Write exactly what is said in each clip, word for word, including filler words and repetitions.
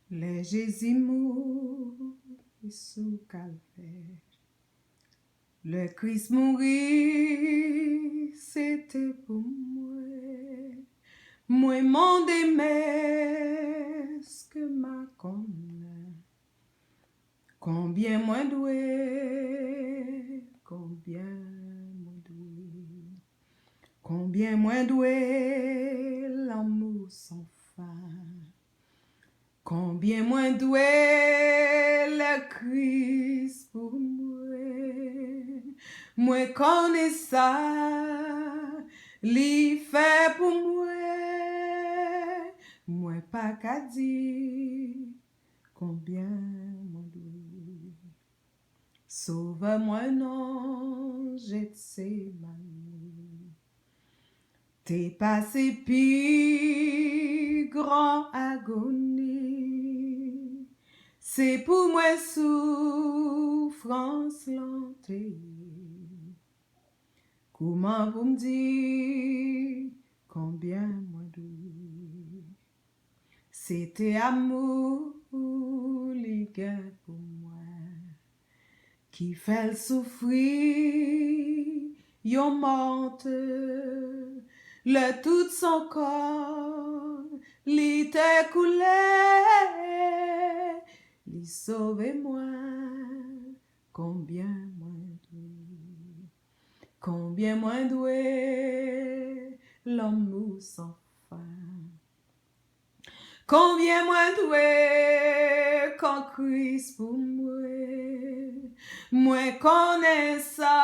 Lè Jezi mouri sou Kalvè, lè Kris mouri, se te pou mwen. Mwen mande, men èske m a konnen konbyen mwen dwe, konbyen mwen dwe, konbyen mwen dwe lanmou san fen. Konbyen mwen dwe lè Kris pou mwen? Mwen konnen sa li fè pou mwen. Mwen pa ka di konbyen mwen dwe. Sovè mwen nan Jetsemani te pase pi gran agoni. Se pou mwen soufrans lan te ye. Kouman pou m di konbyen mwen dwe? Se te amou li gen pou mwen ki fè l soufri yon mò te, lè tout san kò li te koule. Li sove mwen, konbyen mwen dwe? Konbyen mwen dwe lanmou san fen? Konbyen mwen dwe kan Kris pou mwen? Mwen konnen sa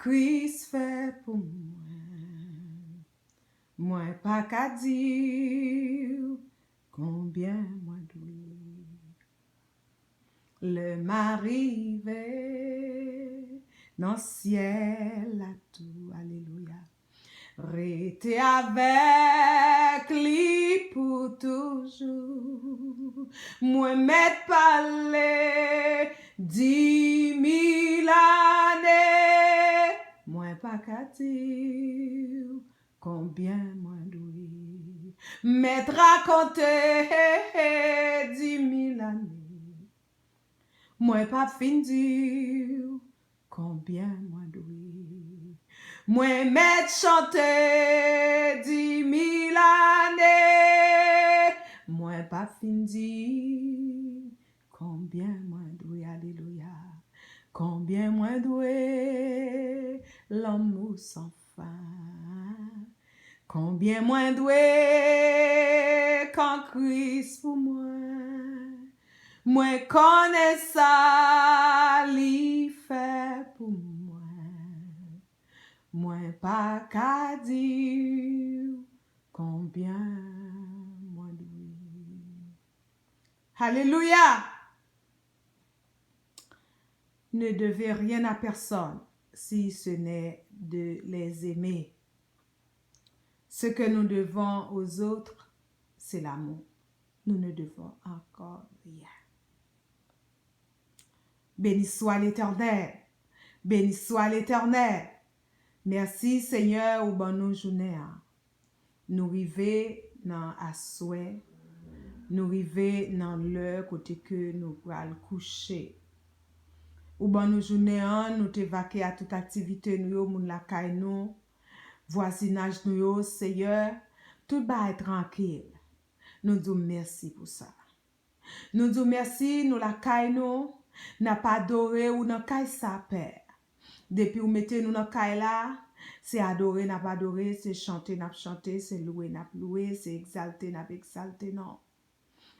Kris fè pou mwen. Mwen pa ka di w konbyen mwen dwe. Lè m a rive nan syèl la tou, alelouya, rete avèk li pou toujou. Mwen mèt pale di mil ane, mwen pa ka di w konbyen mwen dwe. Mèt rakonte di mil ane, mwen p ap fin di w konbyen mwen dwe. Mwen mèt chante di mil ane, mwen p ap fin di konbyen mwen dwe, alelouya. Konbyen mwen dwe lanmou san fen? Konbyen mwen dwe kan Kris pou mwen? Mwen konnen sa li fè pou mwen. Mwen pa ka di w konbyen mwen dwe. Alelouya! Ne devez rien à personne si ce n'est de les aimer. Ce que nous devons aux autres, c'est l'amour. Nous ne devons encore rien. Beni swa Letènèl. Beni swa Letènèl. Mèsi, Senyè, ou ban nou jounen an. Nou rive nan aswè. Nou rive nan lè kote ke nou pral kouche. Ou ban nou jounen an, nou te vake a tout aktivite nou yo, moun lakay nou, vwazinaj nou yo, Senyè, tout bagay trankil. Nou di w mèsi pou sa. Nou di w mèsi, nou lakay nou, n ap adore ou nan kay sa, Pè. Depi w mete nou nan kay la, se adore n ap adore, se chante n ap chante, se lwe n ap lwe, se egzalte n ap egzalte non w.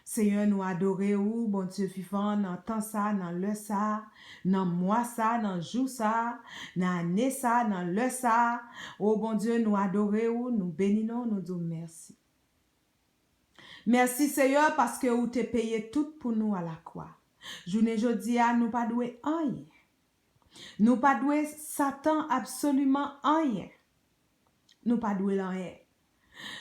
Senyè, nou adore ou, Bondye vivan, nan tan sa, nan lè sa, nan mwa sa, nan jou sa, nan ane sa, nan lè sa. O Bondye, nou adore ou, nou beni non w, nou di w mèsi. Mèsi, Senyè, paske ou te peye tout pou nou alakwa. Jounen jodi a, nou pa dwe anyen. Nou pa dwe Satan absoliman anyen. Nou pa dwe l anyen.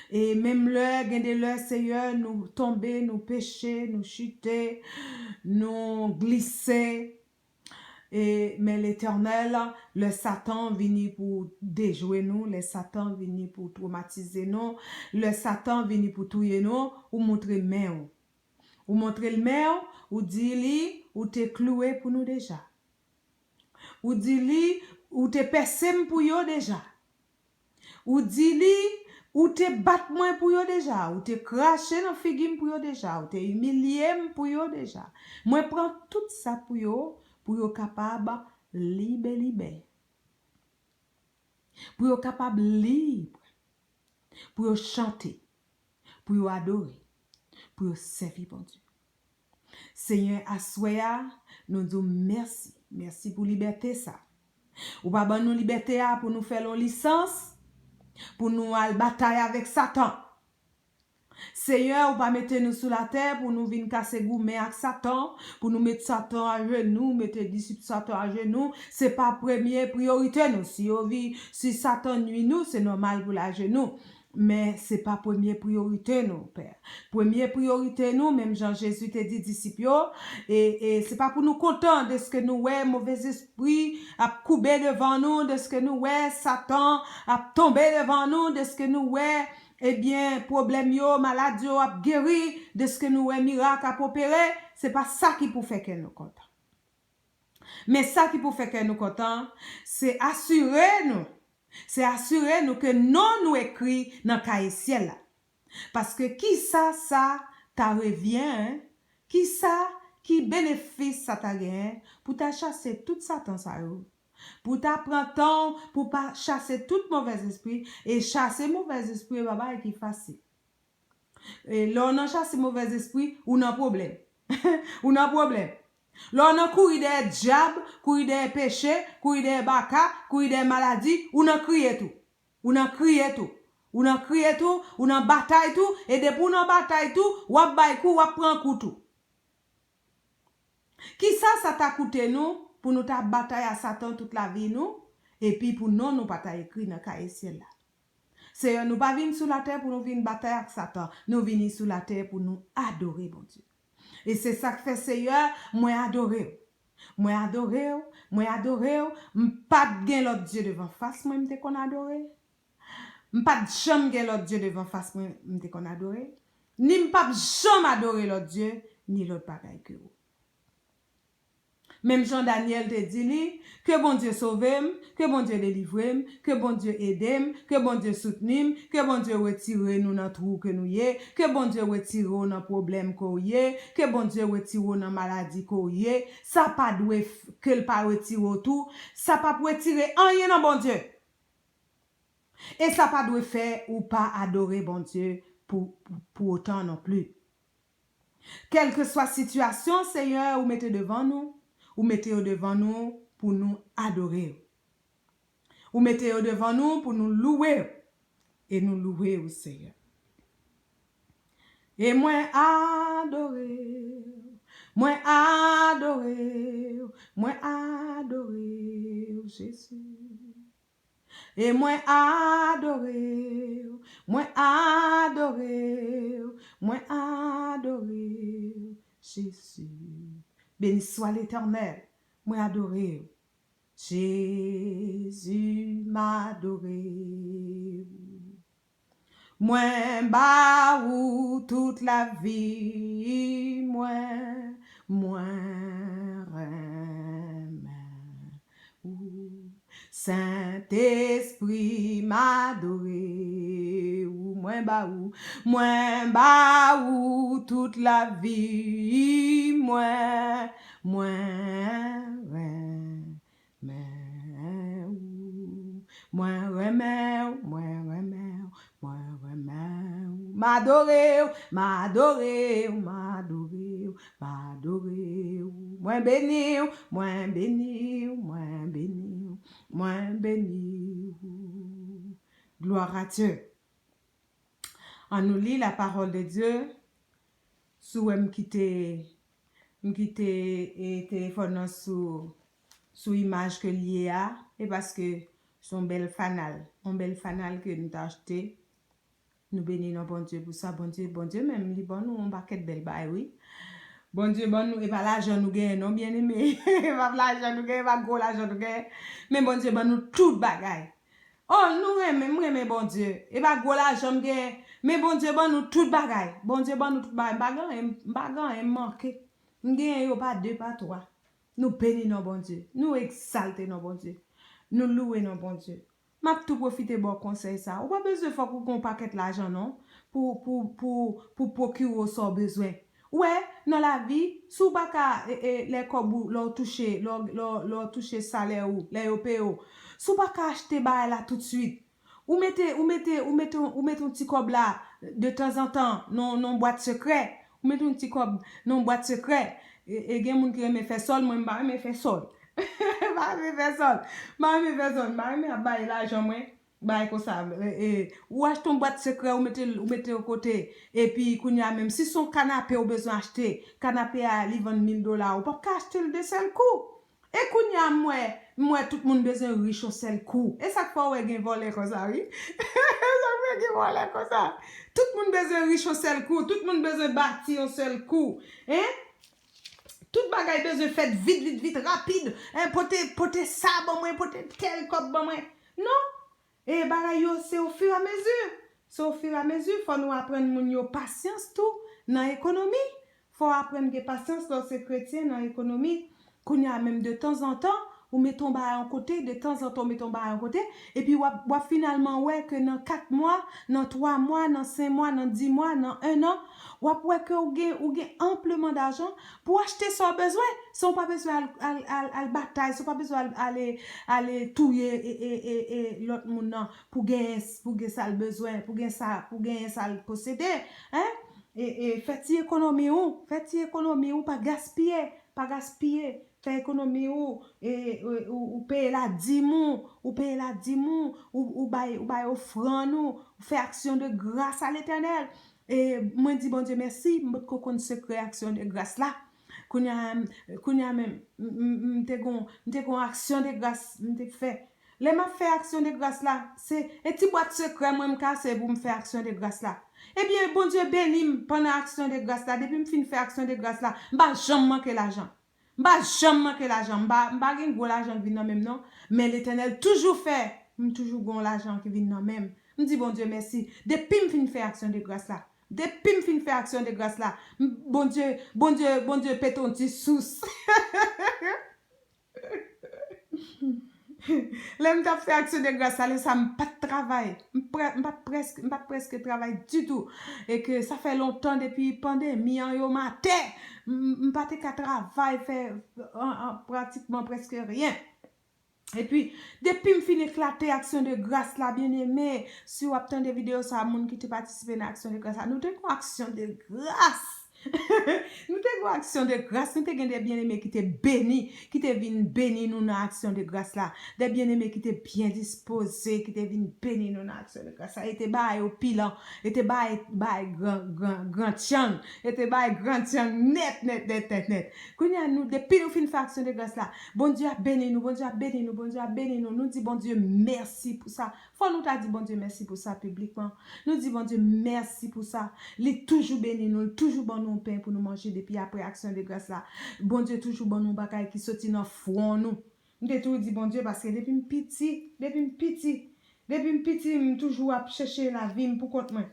E menm lè, gen de lè, Senyè, nou tonbe, nou peche, nou chite, nou glise. E, men Letènèl, lè Satan vini pou dejwe nou, lè Satan vini pou twomatize nou, lè Satan vini pou touye nou, ou montre men w. Ou montre l men w, ou di li, ou te kloure pou nou deja. Ou di li, ou te pèse m pou yo deja. Ou di li, ou te bat mwen pou yo deja. Ou te krache nan figi m pou yo deja. Ou te imilye m pou yo deja. Mwen pran tout sa pou yo, pou yo kapab libe libe. Pou yo kapab lib. Pou yo chante. Pou yo adore. Pou yo sèvi Bondye. Senyè, aswè a, nou di w mèsi. Mèsi pou libète sa. Ou pa ban nou libète a pou nou fè l yon lisans, pou nou al batay avèk Satan. Senyè, ou pa mete nou sou latè pou nou vin kase goumen ak Satan, pou nou met Satan ajenou, mete disip Satan ajenou. Se pa premye priyorite nou. Si yo vi, si Satan nwi nou, se nòmal pou l ajenou. Men se pa premye priyorite nou, Pè. Premye priyorite nou, menm jan Jezi te di disip yo, e, e se pa pou nou kontan dèske nou wè movèzespri ap koube devan nou, dèske nou wè Satan ap tonbe devan nou, dèske nou wè, ebyen, pwoblèm yo, maladi yo ap geri, dèske nou wè mirak ap opere, se pa sa ki pou fè kè nou kontan. Men sa ki pou fè kè nou kontan, se asire nou, se asire nou ke non nou ekri nan kaye syèl la. Paske kisa sa ta revyen, en? Kisa, ki benefis sa ta genyen pou ta chase tout Satan sa yo? Pou ta pran tan w pou pa chase tout movèzespri, e chase movèzespri e pa bagay ki fasil. E lè w nan chase movèzespri, ou nan pwoblèm. Ou nan pwoblèm. Lè w nan kouri dèyè dyab, kouri dèyè peche, kouri dèyè baka, kouri dèyè maladi, ou nan kriye tou. Ou nan kriye tou. Ou nan kriye tou, ou nan batay tou, e depi w nan batay tou, w ap bay kou, w ap pran kou tou. Kisa sa ta koute nou pou nou ta batay a Satan tout lavi nou, epi pou non nou pa ta ekri nan kaye syèl la? Seyè, nou pa vin sou latè pou nou vin batay ak Satan. Nou vini sou latè pou nou adore Bondye. E se sa k fè, Seyè, mwen adore w. Mwen adore w, mwen adore w. M pa t gen lòt dye devan fas mwen m te konn adore. M pa t janm gen lòt dye devan fas mwen m te konn adore. Ni m p ap janm adore lòt dye, ni lòt bagay ke ou. Menm jan Danyèl te di li, ke Bondye sove m, ke Bondye delivre m, ke Bondye ede m, ke Bondye soutni m, ke Bondye retire nou nan twou ke nou ye, ke Bondye retire w nan pwoblèm ke w ye, ke Bondye retire w nan maladi ke w ye, sa pa dwe f-, ke l pa retire w tou, sa p ap retire anyen nan Bondye. E sa pa dwe fè ou pa adore Bondye pou, pou, pou otan non pli. Kèlkeswa sitiyasyon, Seyè, ou mete devan nou, ou mete yo devan nou pou nou adore w. Ou mete yo devan nou pou nou louwe w. E nou louwe w, Seyè. E mwen adore w, mwen adore w, mwen adore w, Jezi. E mwen adore w, mwen adore w, mwen adore w, Jezi. Beni swa Letènèl, mwen adore w. Jezi, m adore w. Mwen ba ou tout lavi mwen, mwen renmen ou. Sentespri, m adore ou, mwen ba ou, mwen ba ou tout lavi mwen, mwen renmen ou. Mwen renmen w, mwen renmen w, mwen renmen w. M adore w, m adore w, m adore w, m adore w. Mwen beni w, mwen beni w, mwen beni w, mwen beni w. Gloire à Dieu. Ann nou li la parole de Dieu. Si w wè m kite, m kite, e, telefòn nan sou, sou imaj ke l ye a, e paske se yon bèl fanal. Yon bèl fanal ke nou t achte. Nou beni non Bondye pou sa. Bondye, Bondye menm, li ban nou yon pakèt bèl bagay, wi. Bondye ban nou, e pa lajan nou genyen non, byeneme. E pa lajan nou genyen, e pa gwo lajan nou genyen. Men Bondye ban nou tout bagay. Oh, nou renmen, m renmen Bondye. E pa gwo lajan m gen, Men Bondye ban nou tout bagay. Bondye ban nou tout bagay. M pa gen anyen, m pa gen anyen m manke. M genyen yo pa de, pa twa. Nou beni non Bondye. Nou egzalte non Bondye. Nou louwe non Bondye. M ap tou pwofite ba w konsèy sa. Ou pa bezwen fòk ou gen yon pakèt lajan non pou, pou, pou, pou pwokire w sa w bezwen. Ou wè, nan lavi, si w pa ka, e, e, lè kòb ou, lè w touche, lè w, lè w, lè w touche salè ou, lè yo peye w, si w pa ka achte bagay la toutswit, ou mete, ou mete, ou mete, ou mete yon ti kòb la de tanzantan nan, nan yon bwat sekrè, ou mete yon ti kòb nan yon bwat sekrè. E, e gen moun ki renmen fè sòl, mwen m pa renmen fè sòl. M pa renmen fè sòl. M pa renmen fè sòl. M pa renmen ap bay lajan mwen. Bay konsa, e, e, ou achte yon bwat sekrè, ou mete, ou mete yon kote, epi kounye a menm, si se yon kanape ou bezwen achte, kanape a li vann mil dola, ou p ap ka achte l de sèl kou. E kounye a m wè, m wè tout moun bezwen rich yon sèl kou. E sa k fè w wè gen vòlè konsa, wi. E sa k fè gen vòlè konsa. Tout moun bezwen rich yon sèl kou, tout moun bezwen bati yon sèl kou. Hein? Tout bagay bezwen fèt vit, vit, vit, rapid. Hein, pote, pote sa ban mwen, pote tèl kòb ban mwen. Non. E bagay yo, se ofiramezi. Se ofiramezi, fò nou aprann moun yo pasyans tou nan ekonomi. Fò w aprann gen pasyans lè w se kretyen nan ekonomi. Kounye a menm, de tanzantan, ou mete yon bagay yon kote, de tanzantan, ou mete yon bagay yon kote, epi w ap, w ap finalman wè ke nan kat mwa, nan twa mwa, nan senk mwa, nan dis mwa, nan en an, w ap wè ke ou gen, ou gen anpleman dajan pou w achte sa w bezwen, san w pa bezwen al, al, al, al batay, san w pa bezwen al, ale, ale touye e, e, e, e lòt moun nan pou genyen, pou gen sa l bezwen, pou gen sa, pou genyen sa l posede, hein? E, e, fè ti ekonomi ou, fè ti ekonomi ou, pa gaspiye, pa gaspiye, fè ekonomi ou, e, e, ou, ou peye ladim ou, ou peye ladim ou, ou, ou bay, ou bay ofrann ou, ou fè aksyon de gras a Letènèl. E mwen di Bondye mèsi, m potko konn sekrè aksyon de gras la. Kounye a, kounye a menm, m, m, m te gon, m te gon aksyon de gras m te fè. Lè m ap fè aksyon de gras la, se e ti bwat sekrè mwen m kase pou m fè aksyon de gras la. Ebyen, Bondye beni m pandan aksyon de gras la. Depi m fin fè aksyon de gras la, m pa janm manke lajan. M pa janm manke lajan. M pa, m pa gen gwo lajan ki vin nan men m non. Men Letènèl toujou fè m toujou gon lajan ki vin nan men m. M di Bondye mèsi. Depi m fin fè aksyon de gras la. Depi m fin fè aksyon de gras la, m, Bondye, Bondye, Bondye pete yon ti sous. Lè m t ap fè aksyon de gras la, lè sa m pa t travay. M prè-, m pa t prèske, m pa t prèske travay ditou. E ke sa fè lontan depi pandemi an yo m atè. M, m pa te ka travay, fè an, an, pratikman prèske ryen. Epi, depi m fin eklate aksyon de gras la, byeneme, si w ap tande videyo sa, moun ki te patisipe nan aksyon de gras la, nou te gon aksyon de gras! Nou te gon aksyon de gras, nou te gen de byeneme ki te beni, ki te vin beni nou nan aksyon de gras la. De byeneme ki te byen dispoze, ki te vin beni nou nan aksyon de gras la. E te bagay opilan, e te bagay, bagay gran, gran, gran tchann, e te bagay gran tchann nèt, nèt, nèt, nèt, nèt. Kounye a, nou, depi nou fin fè aksyon de gras la, Bondye ap beni nou, Bondye ap beni nou, Bondye ap beni nou. Nou di Bondye mèsi pou sa. Fò nou ta di Bondye mèsi pou sa piblikman. Nou di Bondye mèsi pou sa. Li toujou beni nou, li toujou ban nou pen pou nou manje depi apre aksyon de gras la. Bondye toujou ban nou bagay ki soti nan fwon nou. M te toujou di Bondye, paske depi m piti, depi m piti, depi m piti, m toujou ap chèche lavi m pou kont mwen.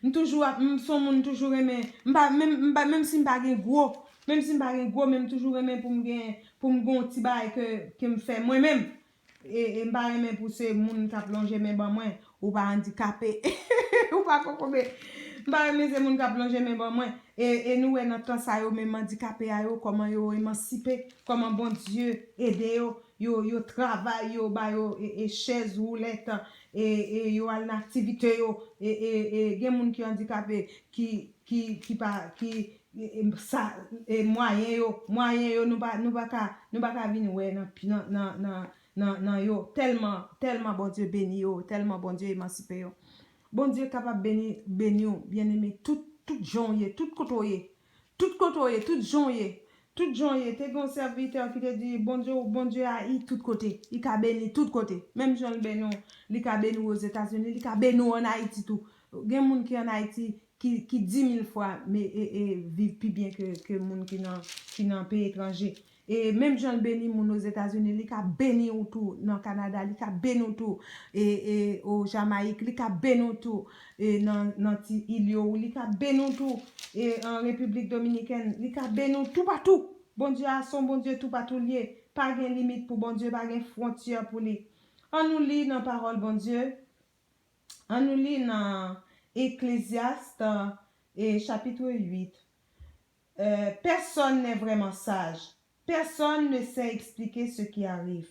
M toujou ap, m se yon moun toujou renmen, m pa, menm, m pa, menm si m pa gen gwo, menm si m pa gen gwo, men m toujou renmen pou m gen, pou m gen yon ti bagay ke, ke m fè mwen menm. E, e m pa renmen pou se moun k ap lonje men ban mwen, ou pa andikape. Ou pa kokobe. M pa renmen se moun k ap lonje men ban mwen. E, e nou wè nan tan sa yo, menm andikape a yo, kòman yo emansipe, kòman Bondye ede yo, yo, yo travay, yo ba yo, e, e chèz woulèt, e, e yo al nan aktivite yo, e, e, e gen moun ki andikape, ki, ki, ki pa, ki, e, e, sa, e mwayen yo, mwayen yo, nou pa, nou pa ka, nou pa ka vin wè nan, nan, nan, nan, nan, nan yo, tèlman, tèlman Bondye beni yo, tèlman Bondye emansipe yo. Bondye kapab beni, beni w, byeneme, tout, tout jan w ye, tout kote w ye, tout kote w ye, tout jan w ye, tout jan w ye. Te gen yon sèvitè ki te di, Bondye, Bondye a, li tout kote, li ka beni tout kote. Menm jan l beni w, li ka beni w Ozetazini, li ka beni w ann Ayiti tou. Gen moun ki ann Ayiti, ki, ki di mil fwa, men, e, e, viv pi byen ke, ke moun ki nan, ki nan peyi etranje. E menm jan l beni moun Ozetazini, li ka beni w tou nan Kanada, li ka beni w tou e, e o Jamayik, li ka beni w tou e nan, nan ti il yo, li ka beni w tou e an Repiblik Dominikèn, li ka beni w toupatou. Bondye a se yon Bondye toupatou l ye. Pa gen limit pou Bondye, pa gen fwontyè pou li. An nou li nan pawòl Bondye. An nou li nan Ecclésiaste e chapitre huit. Euh, personne n'est vraiment sage. Personne ne sait expliquer ce qui arrive.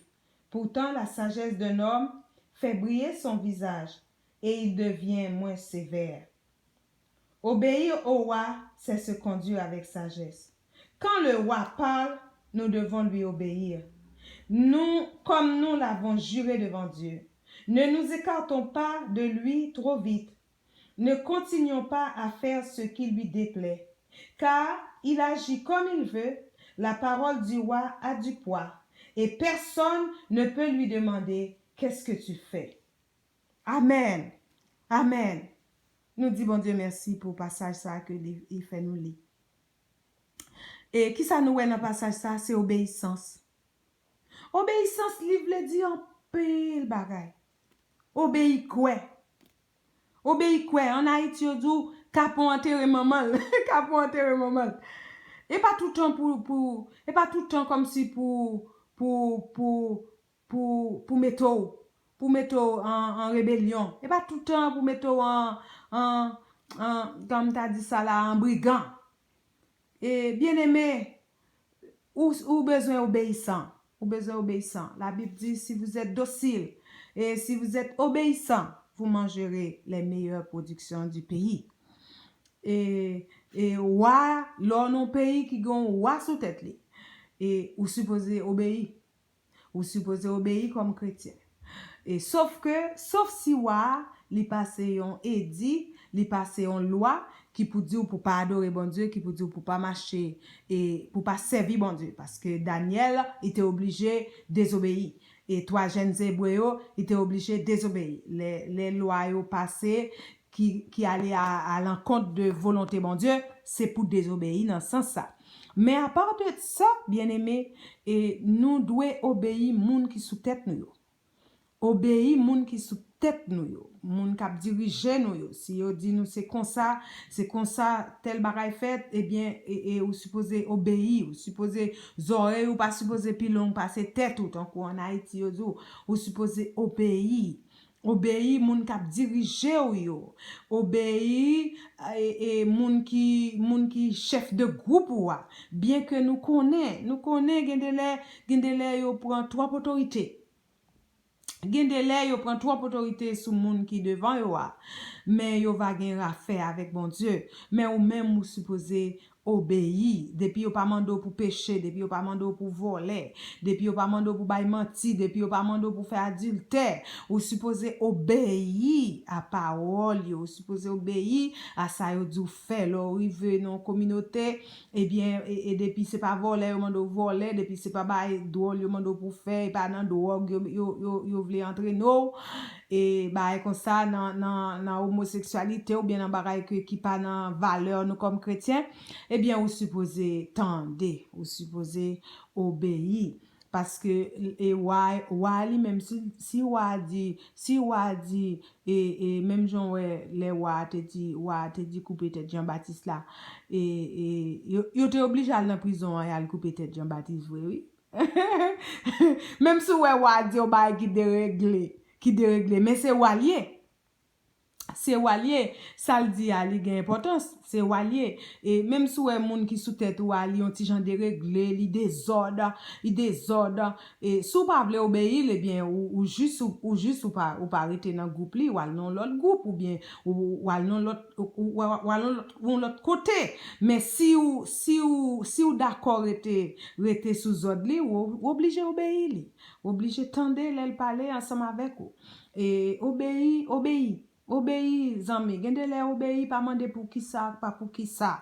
Pourtant, la sagesse d'un homme fait briller son visage et il devient moins sévère. Obéir au roi, c'est se conduire avec sagesse. Quand le roi parle, nous devons lui obéir. Nous, comme nous l'avons juré devant Dieu, ne nous écartons pas de lui trop vite. Ne continuons pas à faire ce qui lui déplaît, car il agit comme il veut, la parole du roi a du poids, et personne ne peut lui demander: Qu'est-ce que tu fais? Amen. Amen. Nou di Bondye mèsi pou pasaj sa ke li, li fè nou li. E kisa nou wè nan pasaj sa? Se obeyisans. Obeyisans, li vle di anpil bagay. Obeyi kwè. Obeyi kwè. Ann Ayiti, yo di w, kapon antere manman l. Kapon antere manman l. E pa toutan pou, pou, e pa toutan kòmsi pou, pou, pou, pou, pou mete w, pou mete w an, an rebelyon. E pa toutan pou mete w an, an, an, kòm ta di sa la, an brigan. E, byeneme, ou, ou bezwen obeyisan. Ou bezwen obeyisan. La Bible dit, si vous êtes docile et si vous êtes obéissant, vous mangerez les meilleures productions du pays. E, e wa, lè w nan yon peyi ki gen yon wa sou tèt li, e ou sipoze obeyi. Ou sipoze obeyi kòm kretyen. E sof ke, sof si wa a, li pase yon edi, li pase yon lwa ki pou di w pou pa adore Bondye, ki pou di w pou pa mache e pou pa sèvi Bondye. Paske Danyèl, li te oblije dezobeyi. E twa jèn Ebre yo, li te oblije dezobeyi. Lè, lè lwa yo pase, ki, ki ale a, a lankont de volonte Bondye, se pou dezobeyi nan sans sa. Men apa de sa, byeneme, e nou dwe obeyi moun ki sou tèt nou yo. Obeyi moun ki sou tèt nou yo, moun k ap dirije nou yo. Si yo di nou se konsa, se konsa tèl bagay fèt, ebyen, e, e ou sipoze obeyi, ou sipoze, zòrèy ou pa sipoze pi long pase tèt ou, tankou ann Ayiti yo di w, ou sipoze obeyi. Obeyi moun k ap dirije w yo. Obeyi e, e moun ki, moun ki chèf de gwoup ou a. Byenke nou konnen, nou konnen gen de lè, gen de lè yo pran twòp otorite. Gen de lè yo pran twòp otorite sou moun ki devan yo a. Men yo va gen afè avèk Bondye. Men ou menm ou sipoze obeyi. Depi yo pa mande w pou peche, depi yo pa mande w pou vòlè, depi yo pa mande w pou bay manti, depi yo pa mande w pou fè adiltè, ou sipoze obeyi a pawòl yo, ou sipoze obeyi a sa yo di w fè. Lè w rive nan yon kominote, ebyen, e, e depi se pa vòlè yo mande w vòlè, depi se pa bay dwòl yo mande w pou fè, e pa nan dwòg yo, yo, yo, yo vle antrene w, e bagay konsa, nan, nan, nan omoseksyalite oubyen nan bagay ke, ki pa nan valè nou kòm kretyen, ebyen, ou sipoze tande, ou sipoze obeyi. Paske, e wa, wa li menm, si, si wa di, si wa di, e, e menm jan w wè lè wa te di, wa te di koupe tèt Jan Batis la, e, e yo, yo te oblije al nan prizon an e al koupe tèt Jan Batis vre, wi. Menm si w wè wa di yon bagay ki deregle, ki deregle, men se wa l ye. Se wa l ye, sa l di a, li gen enpòtans, se wa l ye. E menm si w wè moun ki sou tèt ou a, li yon ti jan deregle, li dezòd, li dezòd, e si w pa vle obeyi l, ebyen, ou, ou jis, ou, ou jis ou pa, ou pa rete nan gwoup li, w al nan yon lòt gwoup, oubyen ou, ou al nan lòt, ou, ou, ou al nan lòt, yon lòt kote. Men si w, si w, si w dakò rete, rete sou zòd li, ou, ou oblije obeyi li. Ou oblije tande lè l pale ansanm avèk ou. E obeyi, obeyi, obeyi, zanmi. Gen de lè obeyi pa mande poukisa, pa poukisa.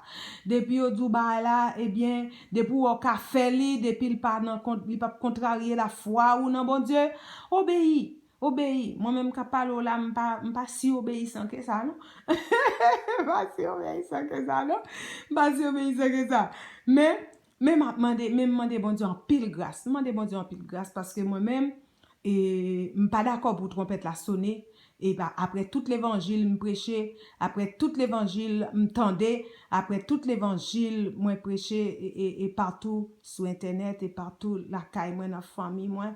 Depi yo di w bagay la, ebyen, depi w wè w ka fè li, depi l pa nan kont, li p ap kontrarye lafwa ou nan Bondye, obeyi, obeyi. Mwen menm k ap pale w la, m pa, m pa si obeyisan ke sa, non. M pa si obeyisan ke sa, non. M pa si obeyisan ke sa. Men, Men m ap mande, men m mande Bondye anpil gras. M mande Bondye anpil gras paske mwen menm, e, m pa dakò pou twonpèt la sone. E pa, apre tout levanjil m preche, apre tout levanjil m tande, apre tout levanjil mwen preche e, e, e patou sou entènèt, e patou lakay mwen, nan fanmi mwen,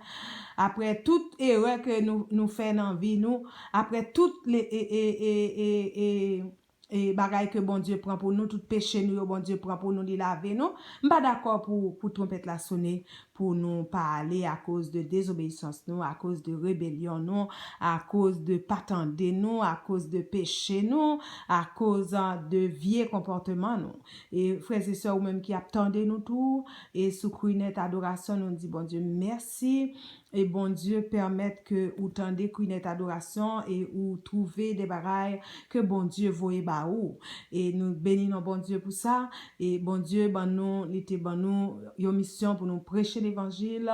apre tout erè ke nou, nou fè nan vi nou, apre tout le, e, e, e, e, e, e bagay ke Bondye pran pou nou, tout peche nou yo, Bondye pran pou nou, li lave nou. M pa dakò pou, pou twonpèt la sone, pou nou pa ale akoz de dezobeyisans nou, akoz de rebelyon nou, akoz de pa tande nou, akoz de peche nou, akoz, ah, de vye konpòteman nou. E frè e sè, ou menm ki ap tande nou tou, e sou Kwinet Adorasyon, nou di Bondye mèsi. E Bondye pèmèt ke ou tande Kwinet Adorasyon e ou twouve de bagay ke Bondye voye ba ou. E nou beni non Bondye pou sa. E Bondye ban nou, li te ban nou yon misyon pou nou preche levanjil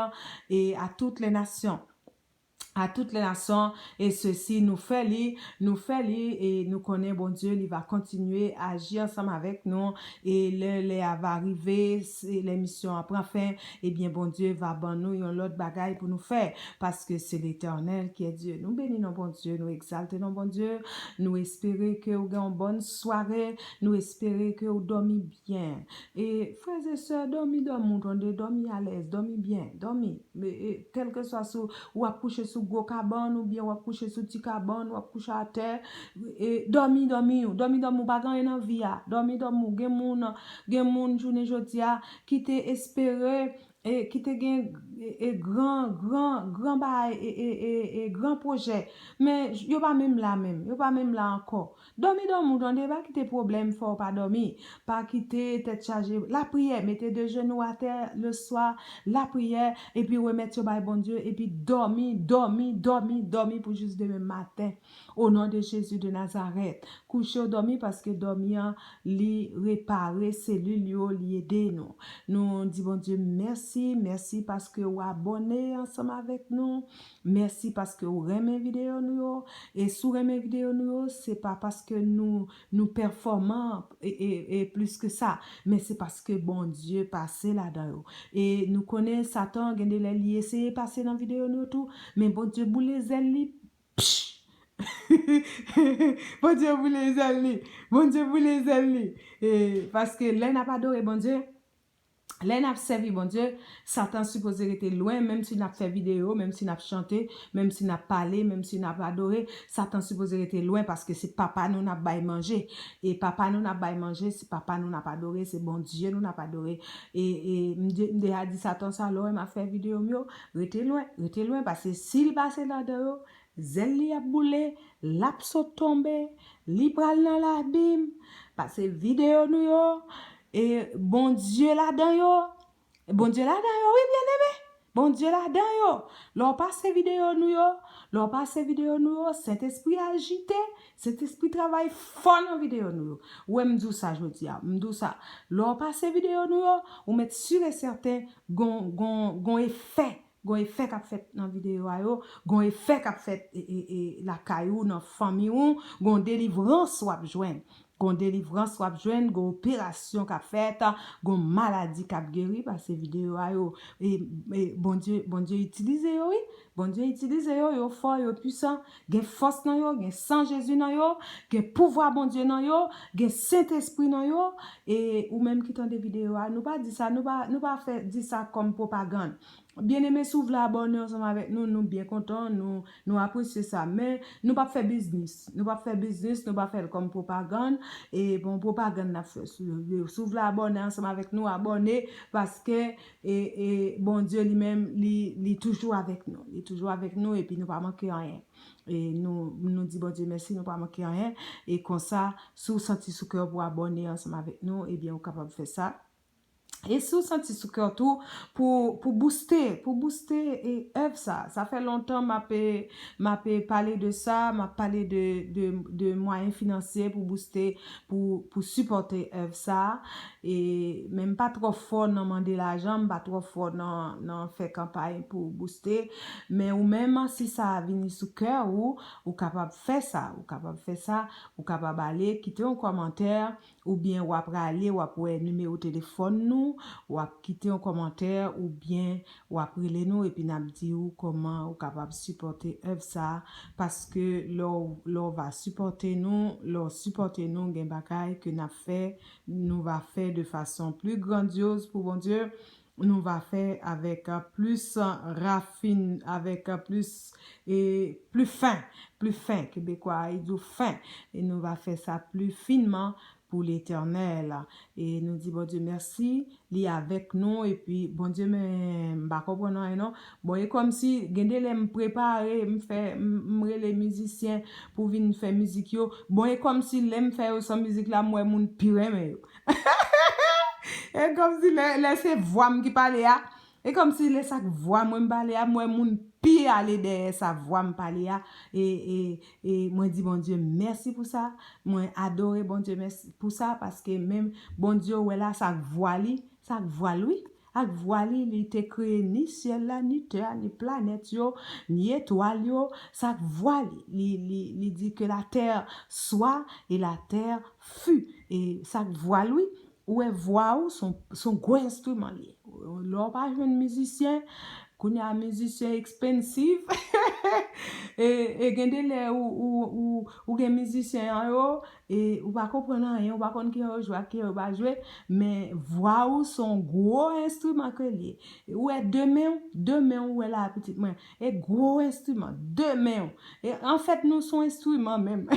e a tout le nasyon. A tout le nasyon, e sesi nou fè li, nou fè li, e nou konnen Bondye, li va kontinye aji ansanm avèk nou, e lè, lè a va rive, se, lè misyon an pran fen, ebyen, Bondye va ban nou yon lòt bagay pou nou fè, paske se Letènèl ki è Dye. Nou beni non Bondye, nou egzalte non Bondye, nou espere ke w gen yon bòn sware, nou espere ke w dòmi byen. E frè e sè, dòmi, dòmi, w tande, dòmi alèz, dòmi byen, dòmi. E, e, kèlkeswa si w ap kouche sou gwo kabann, oubyen w ap kouche sou ti kabann, w ap kouche atè, e, dòmi, dòmi, dòmi, dòmi, w pa gen anyen nan vi a, dòmi, dòmi, w gen moun, gen moun jounen jodi a ki te espere, e, ki te gen, e, e, gran, gran, gran bagay, e, e, e, e, gran pwojè, men yo pa menm la menm, yo pa menm la ankò. Dòmi, dòmi, w tande, pa kite pwoblèm fè w pa dòmi. Pa kite tèt chaje. Lapriyè, mete de jenou atè le swa, lapriyè, epi remèt yo bay Bondye, epi dòmi, dòmi, dòmi, dòmi pou jis demen maten. O non de Jezi de Nazarèt, kouche w dòmi paske dòmi an, li repare selil yo, li ede nou. Nou di Bondye mèsi, mèsi paske w abòne ansanm avèk nou. Mèsi paske w renmen videyo nou yo. E si w renmen videyo nou yo, se pa paske nou, nou pèfòman e, e, e plis ke sa, men se paske Bondye pase ladan yo. E nou konnen Satan gen de lè li eseye pase nan videyo nou yo tou, men Bondye boule zèl li. Psh! Bondye boule zèl li. Bondye boule zèl li. E, paske lè n ap adore Bondye, lè n ap sèvi Bondye, Satan sipoze rete lwen, menm si n ap fè videyo, menm si n ap chante, menm si n ap pale, menm si n ap adore, Satan sipoze rete lwen, paske se Papa nou n ap bay manje. E Papa nou n ap bay manje, se Papa nou n ap adore, se Bondye nou n ap adore. E, e m de-, m deja di Satan sa, lè w wè m ap fè videyo m yo, rete lwen, rete lwen, paske si l pase ladan yo, zèl li ap boule, l ap sot tonbe, li pral nan labim, paske videyo nou yo, e Bondye ladan yo, Bondye ladan yo, wi, byeneme. Bondye ladan yo. Lè w pase videyo nou yo, lè w pase videyo nou yo, Sentespri ajite, Sentespri travay fò nan videyo nou yo. Ou wè, m di w sa jodi a, m di w sa. Lè w pase videyo nou yo, ou mèt si e sèten gon, gon, gon efè. Gon efè k ap fèt nan videyo a yo, gon efè k ap fèt, e, e, e, lakay ou, nan fanmi ou, gon delivrans w ap jwenn. Gon delivrans w ap jwenn, gon operasyon k ap fèt, gon maladi k ap geri, paske videyo a yo, e, e, Bondye, Bondye itilize yo, wi. Bondye itilize yo, yo fò, yo pwisan, gen fòs nan yo, gen san Jezi nan yo, gen pouvwa Bondye nan yo, gen Sentespri nan yo. E ou menm ki tande videyo a, nou pa di sa, nou pa, nou pa fè, di sa kòm pwopagann. Byeneme, si w vle abòne ansanm avèk nou, nou byen kontan, nou, nou apresye sa. Men, nou p ap fè biznis. Nou p ap fè biznis, nou p ap fè l kòm pwopagann. E bon, pwopagann n ap fè. Si, si w vle abòne ansanm avèk nou, abòne, paske, e, e, Bondye li menm, li, li toujou avèk nou. Li toujou avèk nou, epi nou pa manke anyen. E nou, nou di Bondye mèsi, nou pa manke anyen. E konsa, si w santi sou kè w pou abòne ansanm avèk nou, ebyen, ou kapab fè sa. E si w santi sou kè w tou, pou, pou booste, pou booste, e, èv sa. Sa fè lontan m ap, e, m ap, e, pale de sa, m ap pale de, de, de mwayen finansye pou booste, pou, pou sipòte èv sa. E, men m pa twò fò nan mande lajan, m pa twò fò nan, nan fè kanpay pou booste. Men ou menm, si sa vini sou kè ou, ou kapab fè sa, ou kapab fè sa, ou kapab ale, kite yon kòmantè, oubyen w ap rale, w ap wè nimewo telefòn nou, w ap kite yon kòmantè, oubyen w ap rele nou, epi n ap di w kòman ou kapab sipòte èv sa a, paske lè w, lè w va sipòte nou, lè w sipòte nou, gen bagay ke n ap fè, nou va fè de fason pli grandyoz pou Bondye, nou va fè avèk, euh, plis, euh, rafin, avèk, euh, plis, e pli fen, pli fen, kebekwa a di w fen, e nou va fè sa pli finman pou Letènèl. E nou di Bondye mèsi, li avèk nou, epi Bondye, men m pa konprann anyen non. Bon, e kòmsi, gen de lè m prepare, m fè, m, m rele mizisyen pou vin fè mizik yo. Bon, e kòmsi lè m fè yo san mizik la, m wè moun pi renmen yo. E kòmsi lè, lè se vwa m ki pale a, e kòmsi lè sa k vwa mwen m pale a, m wè moun pi ale dèyè sa vwa m pale a. E, e, e mwen di Bondye mèsi pou sa. Mwen adore Bondye mèsi pou sa, paske menm Bondye ou wè la, sa k vwa li, sa k vwa l wi. Ak vwa li, li te kreye ni syèl la, ni tè a, ni planèt yo, ni etwal yo. Sa k vwa li, li, li, li di que la terre soit et la terre fut. E sa k vwa l wi. Ou wè vwa ou, se yon, se yon gwo enstriman li ye. Lè w pa jwenn mizisyen, kounye a mizisyen expensive. E, e gen de lè ou, ou, ou, ou gen mizisyen an yo, e ou pa konprann anyen, ou pa konn kijan yo jwe ak kijan yo pa jwe, men vwa ou se yon gwo enstriman ke l ye. Ou wè de men w, de men w wè la pitit mwen, e gwo enstriman, de men w. E anfèt, nou se yon enstriman menm.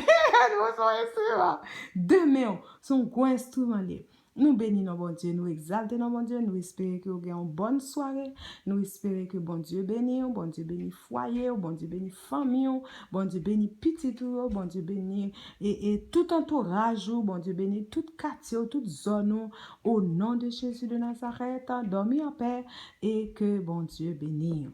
Nou se yon enstriman. De men w, se yon gwo enstriman l ye. Nou beni non Bondye, nou egzalte non Bondye, nou espere ke w gen yon bòn sware, nou espere ke Bondye beni w, Bondye beni fwaye w, Bondye beni fanmi w, Bondye beni pitit ou yo, Bondye beni e, e tout antouraj ou, Bondye beni tout katye w, tout zòn ou, o non de Jezi de Nazarèt, dòmi an pè e ke Bondye beni w.